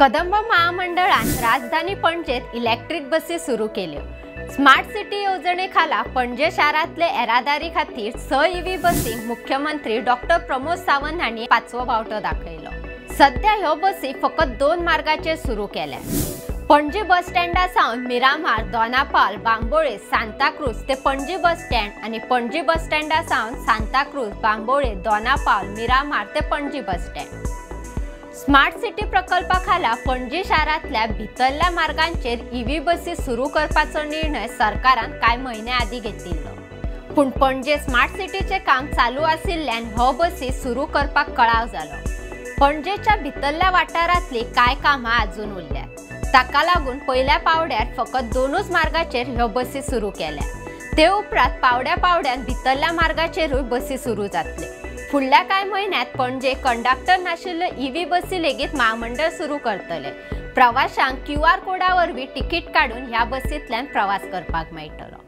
कदंब महामंडळान राजधानी पणजेत electric बसी सुरू केल्यो. स्मार्ट सिटी येवजणे खाला पणजे शारांतले येरादारी खातीर 6 ईव्ही बसींक मुख्यमंत्री डॉक्टर प्रमोद सावंत हांणी 5वो बावटो दाखयलो. सध्या ह्यो बसी फकत 2 मार्गाचेर सुरू केल्यात. पणजी बस स्टँडा सावन मिरामार, दोनापावल, बांबोळे, सांताक्रूज ते पणजी बस स्टँड आनी पणजी बस स्टँडा सावन सांताक्रूज, बांबोळे, दोनापावल, मिरामार ते Panaji bus stand. Smart city प्रकल्पा खाला पणजी शारांतल्या भितरल्या मार्गांचेर ईव्ही बसी सुरू करपाचो निर्णय सरकारान कांय म्हयन्या आदीं घेतिल्लो. पूण पणजे स्मार्ट सिटीचें काम चालू आशिल्ल्यान ह्यो बसी सुरू करपाक कळाव जालो. पणजेच्या भितरल्या वाठारांतली कांय कामां अजून उरल्यात. ताका लागून पयल्या पावड्यार फकत 2च मार्गाचेर ह्यो बसी सुरू केल्या. ते उपरांत पावड्या पावड्यान भितरल्या मार्गाचेरूय बसी सुरू जातले. फुडल्या कांय म्हयन्यांत पणजे कंडक्टर नाशिल्ल्यो ईव्ही बसी लेगीत महामंडळ सुरू करतले. प्रवाशांक QR कोडा वरवीं तिकीट काडून ह्या बसींतल्यान प्रवास करपाक मेळटलो.